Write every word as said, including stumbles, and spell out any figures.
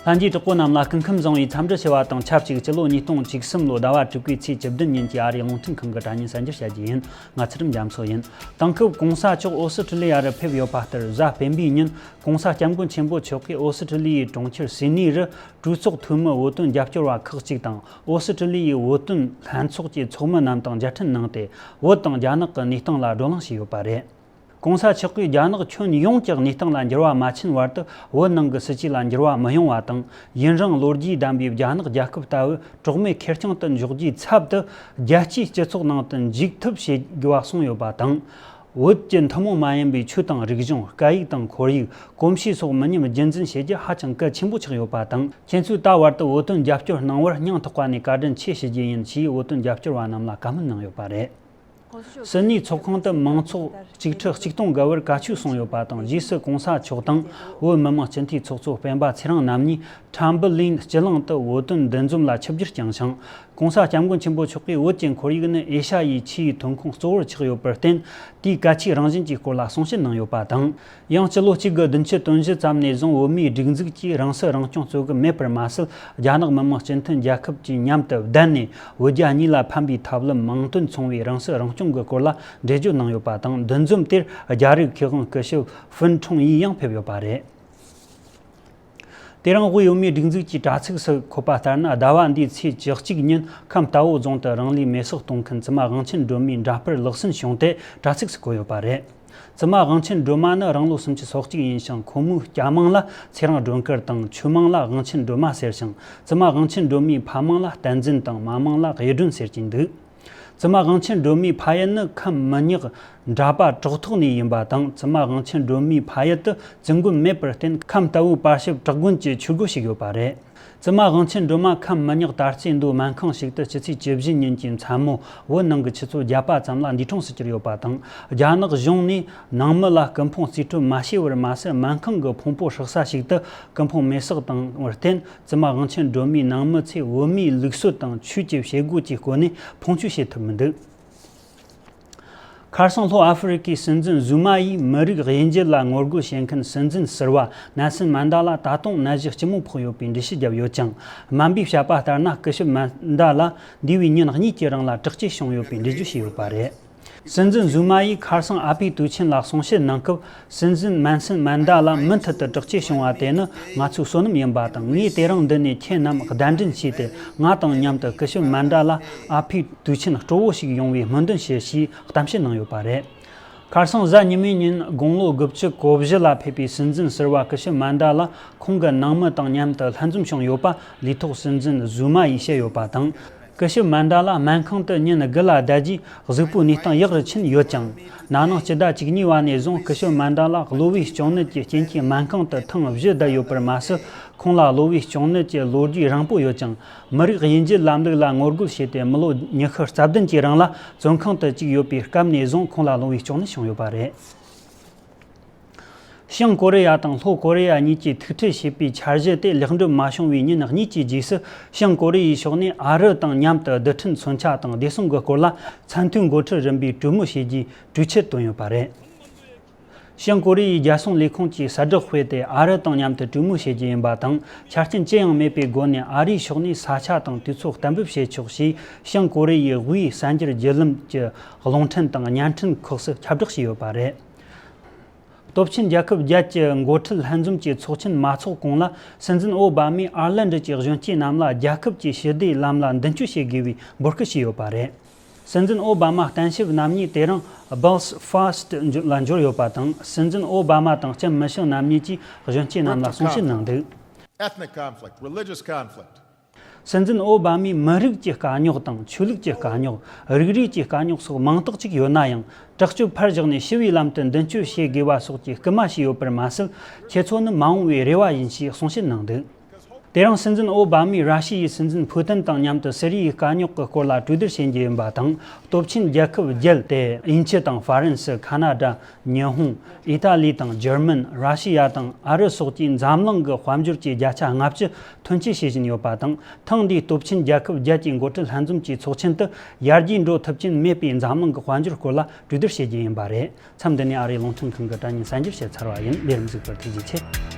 ལྷན་རྒྱས་གྲོགས་པོ་རྣམས་ལ་སྐུ་ཁམས་བཟང་བའི་འཚམས་འདྲི་ཞུ་བ་དང་ཆབས་ཅིག་སྤྱི་ལོ་ཉིས་སྟོང་བཅུ་གསུམ་ལོ་ཟླ་བ་དྲུག་པའི་ཚེས་བཅུ་བདུན་ཉིན་གྱི་ཨ་རིའི་རླུང་འཕྲིན་ཁང་གི་དྲ་བརྙན་གསར་འགྱུར་བཤད་རྒྱུ་ཡིན། ང་ཚུལ་ཁྲིམས་རྒྱ་མཚོ་ཡིན། དེང་སྐབས་གོང་ས་མཆོག་ཨོ་སི་ཁྲི་ལི་ཡ་རུ་ཕེབས་ཡོད་པ་ལྟར་གཟའ་སྤེན་པའི་ཉིན་གོང་ས་སྐྱབས་མགོན་ཆེན་པོ་མཆོག་གིས་ཨོ་སི་ཁྲི་ལི་ཡའི་གྲོང་ཁྱེར་སིད་ནི་རུ་གྲོས་ཚོགས་འཐུས་མི་བོད་དོན་རྒྱབ་སྐྱོར་བ་ཁག་ཅིག་དང་ཨོ་སི་ཁྲི་ལི་ཡའི་བོད་དོན་ལྷན་ཚོགས་ཀྱི་ཚོགས་མི་རྣམས་དང་མཇལ་འཕྲད་གནང་སྟེ། བོད་དང་རྒྱ་ནག་གི་གནས་སྟངས་ལ་བགྲོ་གླེང་བྱས་ཡོད་པ་རེད། གོང་ས་མཆོག་གིས་རྒྱ་ནག་ཁྱོན་ཡོངས་ཀྱི་གནས་སྟངས་ལ་འགྱུར་བ་མ་ཕྱིན་བར་དུ་བོད་ནང་གི་སྲིད་བྱུས་ལ་འགྱུར་བ་མི་ཡོང་བ་དང་། ཡུན་རིང་ལོ་རྒྱུས་ལྡན་པའི་རྒྱ་ནག་རྒྱལ་ཁབ་ལྟ་བུ་གྲོགས་མེད་ཁེར་རྐྱང་དུ་འཇོག་རྒྱུའི་ཚབ་ཏུ། རྒྱལ་སྤྱིའི་སྤྱི་ཚོགས་ནང་དུ་འཇུག་ཐབས་བྱེད་དགོས་པ་གསུངས་ཡོད་པ་དང་། བོད་ཀྱི་ཐུན་མོང་མ་ཡིན་པའི་ཆོས་དང་རིག་གཞུང་། སྐད་ཡིག་དང་ཁོར་ཡུག། གོམས་གཤིས་སོགས་མི་ཉམས་རྒྱུན་འཛིན་བྱེད་རྒྱུ་ཧ་ཅང་གལ་ཆེན་པོ་ཆགས་ཡོད་པ་དང་། ཁྱེད་ཚོས་ད་བར་དུ་བོད་དོན་རྒྱབ་སྐྱོར་གནང་བར་སྙིང་ཐག་པ་ནས་བཀའ་དྲིན་ཆེ་ཞུ་རྒྱུ་ཡིན་ཞེས་བོད་དོན་རྒྱབ་སྐྱོར་བ་རྣམས་ལ་བཀའ་མོལ་གནང་ཡོད་པ་རེད། སིད་ནི་ཚོགས་ཁང་དུ་མང་ཚོགས་གཅིག་ཁྲི་གཅིག་སྟོང་བརྒལ་བར་བཀའ་ཆོས་གསུངས་ཡོད་པ་དང་། རྗེས་སུ་གོང་ས་མཆོག་དང་བོད་མི་མང་སྤྱི་འཐུས་ཚོགས་གཙོ་སྤེན་པ་ཚེ་རིང་རྣམ་གཉིས་ཁྲམ་བུ་ལིན་སྤྱི་གླིང་དུ་བོད་དོན་འདུ་འཛོམས་ལ་ཆིབས་བསྒྱུར་བསྐྱངས་ཤིང་། གོང་ས་སྐྱབས་མགོན་ཆེན་པོ་མཆོག་གིས་བོད་ཀྱི་ཁོར་ཡུག་ནི་ཨེ་ཤ་ཡའི་ཆུའི་ཐོན་ཁུངས་གཙོ་བོར་ཆགས་ཡོད་པར་བརྟེན། དེའི་གལ་ཆེའི་རང་བཞིན་གྱི་སྐོར་ལ་གསུང་བཤད་གནང་ཡོད་པ་དང་། ཡང་སྤྱི་ལོ་གཅིག་དགུ་བདུན་ཅུ་དོན་བཞི་ཙམ་ནས་བཟུང་བོད་མིའི་སྒྲིག་འཛུགས་ཀྱིས་རང་སྲིད་རང་སྐྱོང་རྩོད་གི་མེད་པར་མ་ཟད། རྒྱ་ནག་མི་དམངས་སྤྱི་མཐུན་རྒྱལ་ཁབ་ཀྱི་མཉམ་དུ་བསྡད་ནས་བོད་རྒྱ་གཉིས་ལ་ཕན་པའི་ཐབས་ལམ་མང་དོན་མཚུངས་པའི་རང་སྲིད་རང་སྐྱོང་གི་སྐོར་ལ་འགྲེལ་བརྗོད་གནང་ཡོད་པ་དང་། འདུ་འཛོམས་དེར་རྒྱ་རིགས་མཁས་དབང་སྐུ་ཞབས་ཧྥུན་ཁྲུང་ཡི་ཡང་ཕེབས་ཡོད་པ་རེད། དེ་རིང་དབུས་བོད་མིའི་སྒྲིག་འཛུགས་ཀྱི་དྲ་ཚིགས་སུ་འཁོད་པ་ལྟར་ན། ཟླ་བ་འདིའི་ཚེས་བཅུ་གཅིག་ཉིན་ཁམས་རྟ་བོ་རྫོང་དུ་རང་ལུས་མེར་སྲེག་གཏོང་མཁན་བཙུན་མ་དབང་ཆེན་སྒྲོལ་མའི་འདྲ་པར་ལག་ཟིན་བྱུང་སྟེ་དྲ་ཚིགས་སུ་བཀོད་ཡོད་པ་རེད། བཙུན་མ་དབང་ཆེན་སྒྲོལ་མ་ནི་རང་ལོ་སུམ་ཅུ་སོ་གཅིག་ཡིན་ཞིང་། ཁོ་མོའི་སྐྱ་མིང་ལ་ཚེ་རིང་སྒྲོལ་དཀར་དང་། ཆུ་མིང་ལ་དབང་ཆེན་སྒྲོལ་མ་ཟེར་ཞིང་། བཙུན་མ་དབང་ཆེན་སྒྲོལ་མའི་ཕ་མིང་ལ་བསྟན་འཛིན་དང་། མ་མིང་ལ་གཡུ་སྒྲོན་ཟེར་གྱིན་འདུག། བཙུན་མ་དབང་ཆེན་སྒྲོལ་མའི་ཕ་ཡུལ་ནི་ཁམས་མི་ཉག་འདྲ་པ་བྲག་ཐོག་ནས་ཡིན་པ་དང་། བཙུན་མ་དབང་ཆེན་སྒྲོལ་མའི་ཕ་ཡུལ་དུ་བཙུན་དགོན་མེད་པར་བརྟེན། ཁམས་རྟ་བོའི་པར་ཞབས་བྲག་དགོན་གྱི་ཆོས་སྒོ་ཞིག་ཡོད་པ་རེད། བཙུན་མ་དབང་ཆེན་སྒྲོལ་མ་ཁམས་མི་ཉག་དར་རྩེ་མདོའི་སྨན་ཁང་ཞིག་ཏུ་སྤྱི་ཚེས་བཅུ་བཞི་ཉིན་གྱི་མཚན་མོ་བོད་ནང་གི་ཆུ་ཚོད་བརྒྱད་པ་ཙམ་ལ་འདས་གྲོངས་སུ་གྱུར་ཡོད་པ་དང་། རྒྱ་ནག་གཞུང་ནས་ནང་མི་ལ་སྐུ་ཕུང་རྩིས་སྤྲོད་མ་བྱས་པར་མ་ཟད། སྨན་ཁང་གི་ཕུང་པོ་བསྲེག་ས་ཞིག་ཏུ་སྐུ་ཕུང་མེར་སྲེག་བཏང་བར་བརྟེན། བཙུན་མ་དབང་ཆེན་སྒྲོལ་མའི་ནང་མི་ཚོས་བོད་མིའི་ལུགས་སྲོལ་དང་ཆོས་ཀྱི་བྱེད་སྒོ་བཅས་བཀོལ་ནས་ཕུང་མཆོད་བྱེད་ཐུབ་མི་འདུག། ཁ་སང་ལྷོ་ཨ་ཧྥེ་རི་ཁའི་སྲིད་འཛིན་ཟུ་མ་ཡིས་མི་རིགས་དབྱེ་འབྱེད་ལ་ངོ་རྒོལ་བྱེད་མཁན་སྲིད་འཛིན་ཟུར་པ་ནེལ་སོན་མན་ཌེ་ལ་ད་དུང་ནད་གཞི་ལྕི་མོ་ཕོག་ཡོད་པའི་འགྲེལ་བཤད་བརྒྱབ་ཡོད་ཅིང་། སྨན་པས་བཤད་པ་ལྟར་ན། སྐུ་ཞབས་མན་ཌེ་ལ་འདས་པའི་ཉིན་གཉིས་ཀྱི་རིང་ལ་དྲག་སྐྱེད་བྱུང་ཡོད་པའི་འགྲེལ་བརྗོད་བྱས་ཡོད་པ་རེད། སྲིད་འཛིན་ཟུ་མ་ཡིས་ཁ་སང་ཨ་ཕའི་དུས་ཆེན་ལ་གསུང་བཤད་གནང་སྐབས། སྲིད་འཛིན་ནེལ་སོན་མན་ཌེ་ལ་མུ་མཐུད་དུ་དྲག་སྐྱེད་བྱུང་བ་དེ་ནི་ང་ཚོའི་བསོད་ནམས་ཡིན་པ་དང་། ངས་དེ་རིང་འདི་ནས་ཁྱེད་རྣམས་གདན་འདྲེན་བྱས་ཏེ། ང་དང་མཉམ་དུ་སྐུ་ཞབས་མན་ཌེ་ལ་ཨ་ཕའི་དུས་ཆེན་སྤྲོ་བོ་ཞིག་ཡོང་བའི་སྨོན་འདུན་ཞུ་ཞེས་གཏམ་བཤད་གནང་ཡོད་པ་རེད། ཁ་སང་གཟའ་ཉི་མའི་ཉིན་དགུང་ལོ་དགུ་བཅུ་གོ་བཞི་ལ་ཕེབས་པའི་སྲིད་འཛིན་ཟུར་པ་སྐུ་ཞབས་མན་ཌེ་ལ་ཁོང་གི་ནང་མི་དང་མཉམ་དུ་ལྷན་འཛོམས་བྱུང་ཡོད་པ་ལས་ཐོག་སྲིད་འཛིན་ཟུ་མ་ཡིས་བཤད་ཡོད་པ་དང་། སྐུ་ཞབས་མན་ཌེ་ལ་སྨན་ཁང་དུ་ཉིན་དགུ་ལ་བསྡད་རྗེས་གཟུགས་པོའི་གནས་སྟངས་ཡག་རུ་ཕྱིན་ཡོད་ཅིང་། ན་ནིང་སྤྱི་ཟླ་བཅུ་གཉིས་པ་ནས་བཟུང་སྐུ་ཞབས་མན་ཌེ་ལ་གློ་བའི་གཅོང་ནད་ཀྱི་རྐྱེན་གྱིས་སྨན་ཁང་དུ་ཐེངས་བཞི་བསྡད་ཡོད་པར་མ་ཟད། ཁོང་ལ་གློ་བའི་གཅོང་ནད་ཀྱི་ལོ་རྒྱུས་རིང་པོ་ཡོད་ཅིང་། མི་རིགས་དབྱེ་འབྱེད་ལམ་ལུགས་ལ་ངོ་རྒོལ་བྱས་ཏེ་མི་ལོ་ཉི་ཤུ་རྩ་བདུན་གྱི་རིང་ལ་བཙོན་ཁང་དུ་བཅུག་ཡོད་པའི་སྐབས་ནས་བཟུང་ཁོང་ལ་གློ་བའི་གཅོང་ནད་བྱུང་ཡོད་པ་རེད། བྱང་ཀོ་རི་ཡ་དང་ལྷོ་ཀོ་རི་ཡ་གཉིས་ཀྱིས་ཐུག་འཕྲད་བྱེད་པའི་འཆར་གཞི་དེ་ལེགས་འགྲུབ་མ་བྱུང་བའི་ཉིན་གཉིས་ཀྱི་རྗེས་སུ། བྱང་ཀོ་རི་ཡའི་ཕྱོགས་ནས་ཨ་རི་དང་མཉམ་དུ་རྡུལ་ཕྲན་མཚོན་ཆ་དང་བདེ་སྲུང་གི་སྐོར་ལ་ཚད་མཐོའི་འགོ་ཁྲིད་རིམ་པས་གྲོས་མོལ་བྱེད་རྒྱུའི་གྲོས་ཆོད་བཏོན་ཡོད་པ་རེད། བྱང་ཀོ་རི་ཡའི་རྒྱལ་སྲུང་ལས་ཁུངས་ཀྱིས་གསལ་བསྒྲགས་སྤེལ་ཏེ། ཨ་རི་དང་མཉམ་དུ་གྲོས་མོལ་བྱེད་རྒྱུ་ཡིན་པ་དང་། ཆ་རྐྱེན་ཅི་ཡང་མེད་པའི་སྒོ་ནས་ཨ་རིའི་ཕྱོགས་ནས་ས་ཆ་དང་དུས་ཚོད་གཏན་འབེབས་བྱེད་ཆོག་ཅེས་བྱང་ཀོ་རི་ཡའི་དབུས་གསར་འགྱུར་བརྒྱུད་ལམ་གྱི་རླུང་འཕྲིན་དང་བརྙན་འཕྲིན་ཁག་སུ་ཁྱབ་བསྒྲགས་བྱས་ཡོད་པ་རེད། སྟོབས་ཆེན་རྒྱལ་ཁབ་བརྒྱད་ཀྱི་འགོ་ཁྲིད་ལྷན་འཛོམས་ཀྱི་ཚོགས་ཆེན་མ་འཚོགས་གོང་ལ། སྲིད་འཛིན་ཨོ་བྷ་མས་ཨར་ལན་ཌི་གྱི་གཞོན་སྐྱེས་རྣམས་ལ་རྒྱལ་ཁབ་ཀྱི་ཞི་བདེའི་ལམ་ལ་མདུན་སྐྱོད་བྱེད་དགོས་པའི་འབོད་སྐུལ་བྱས་ཡོད་པ་རེད། སྲིད་འཛིན་ཨོ་བྷ་མ་གཏན་ཞབས་རྣམ་གཉིས་དེ་རིང་སྦེལ་ཕཱ་སི་ལ་འབྱོར་ཡོད་པ་དང་། སྲིད་འཛིན་ཨོ་བྷ་མ་དང་ལྕམ་མི་ཤེལ་རྣམ་གཉིས་ཀྱིས་གཞོན་སྐྱེས་རྣམས་ལ་གསུང་བཤད་གནང་འདུག། Ethnic conflict, religious conflict. སྲིད་འཛིན་ཨོ་བྷ་མས་མི་རིགས་ཀྱི་དཀའ་རྙོག་དང་ཆོས་ལུགས་ཀྱི་དཀའ་རྙོག་རིགས་རུས་ཀྱི་དཀའ་རྙོག་སོགས་མང་དག་ཅིག་ཡོད་ན་ཡང་། དྲག་སྤྱོད་ཕར་བཞག་ནས་ཞི་བའི་ལམ་དུ་མདུན་སྐྱོད་བྱེད་དགོས་པ་སོགས་ཀྱི་སྐུལ་མ་བྱས་ཡོད་པར་མ་ཟད། ཁྱེད་ཚོ་ནི་མ་འོངས་པའི་རེ་བ་ཡིན་ཞེས་གསུང་བཤད་གནང་འདུག། དེ་རིང་སྲིད་འཛིན་ཨོ་བྷ་མས་ར་ཤི་ཡའི་སྲིད་འཛིན་ཕུ་ཏིན་དང་མཉམ་དུ་སི་རི་ཡའི་དཀའ་རྙོག་གི་སྐོར་ལ་གྲོས་བསྡུར་བྱེད་རྒྱུ་ཡིན་པ་དང་། སྟོབས་ཆེན་རྒྱལ་ཁབ་བརྒྱད་དེ་དབྱིན་ཇི་དང་ཧྥ་རན་སི། ཁ་ན་ཌ། ཉི་ཧོང་། ཨི་ཏཱ་ལི་དང་འཇར་མན། ར་ཤི་ཡ་དང་ཨ་རི་སོགས་ཀྱིས་འཛམ་གླིང་གི་དཔལ་འབྱོར་གྱི་བརྒྱ་ཆ་ལྔ་བཅུ་ཐོན་སྐྱེད་བྱེད་བཞིན་ཡོད་པ་དང་། ཐེངས་འདིའི་སྟོབས་ཆེན་རྒྱལ་ཁབ་བརྒྱད་ཀྱི་འགོ་ཁྲིད་ལྷན་འཛོམས་ཀྱི་ཚོགས་ཆེན་དུ་ཡར་རྒྱས་འགྲོ་ཐུབ་ཀྱིན་མེད་པའི་འཛམ་གླིང་གི་དཔལ་འབྱོར་སྐོར་ལ་གྲོས་བསྡུར་བྱེད་རྒྱུ་ཡིན་པ་རེད། མཚམས་འདི་ནས་ཨ་རིའི་རླུང་འཕྲིན་ཁང་གི་དྲ་བརྙན་གསར་འགྱུར་བཤད་ཚར་བ་ཡིན། ལས་རིམ་གཟིགས་པར་ཐུགས་རྗེ་ཆེ།